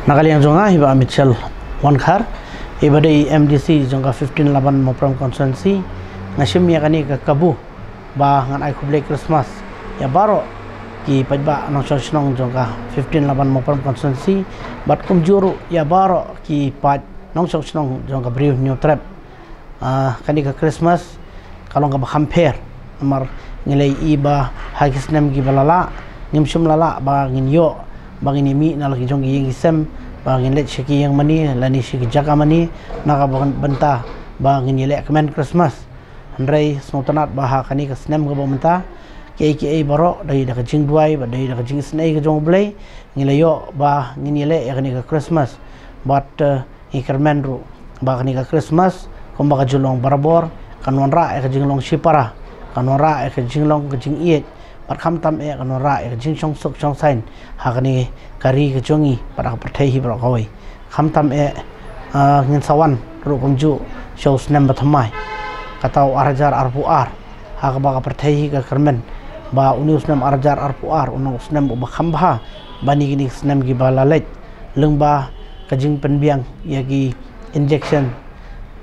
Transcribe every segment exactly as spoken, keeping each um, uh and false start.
Na ka liang jong nga hi Bah Mitchell Wankhar, i ba dei M D C jong ka fifteen Laban Mawprem constituency, nga shim ïa kane ka kabu ba ngan ai khublei Christmas ïa baroh ki paidbah nongshong shnong jong ka fifteen Laban Mawprem constituency, bad kumjuh ruh ïa baroh ki paid nongshong shnong jong ka Bri u Hynñiewtrep. Ah, kane ka Christmas ka long kaba kham pher. Namar ngi la ïohi ba ha ki snem kiba la lah ngim shym la lah ba ngin ïoh ba ngin ïa mih na la ki jong ki ïing ki sem, ba ngin leit sha ki ïing mane lane sha ki jaka mane na ka bynta ba ngin ïaleh kmen Christmas. Hynrei sngewtynnat ba ha kane ka snem kaba mynta, kiei kiei baroh, dei da ka jingduwai bad dei da ka jingisynei ka jong U Blei, ngi la ïoh ba ngin ïaleh ïa kane ka Christmas. Bad, eh, ngi kyrmen ruh ba kane ka Christmas, kumba ka ju long barabor, kan wanrah ïa ka jinglong shipara, kan wanrah ïa ka jinglong ka jingïeit, bad khamtam eh kan wanrah ïa ka jingshong suk shong saiñ ha kane ka ri ka jong ngi bad ha ka pyrthei hi baroh kawei. Khamtam eh, ah, ngin sa wan ruh kumjuh sha u snem ba thymmai, kata u ar hajar arphew ar, ha kaba ka pyrthei hi ka kyrmen ba une u snem ar hajar arphew ar un long u snem uba kham bha ban ïa kine ki snem kiba la leit, lyngba ka jingpynbiang ïa ki injection,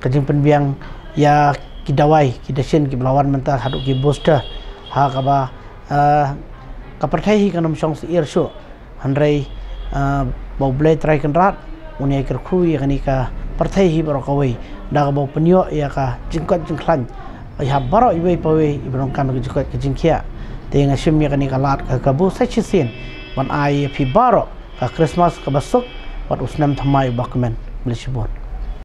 ka jingpynbiang ïa ki dawai, ki dashin kiba la wan mynta haduh ki booster, ha kaba, ah, ka pyrthei hi kan ym shong syier shuh. Hynrei, ah, ba U Blei Trai Kynrad un ïai kyrkhu ïa kane ka pyrthei hi baroh kawei da kaba u pynïoh ïa ka jingkoit jingkhlaiñ ïa baroh iwei pa iwei iba donkam ïa ka jingkoit ka jingkhiah. Te nga shim ïa kane ka lad ka kabu sa shisien ban ai ïa phi baroh ka Christmas kaba suk bad u snem thymmai uba kmen. Khublei shibun.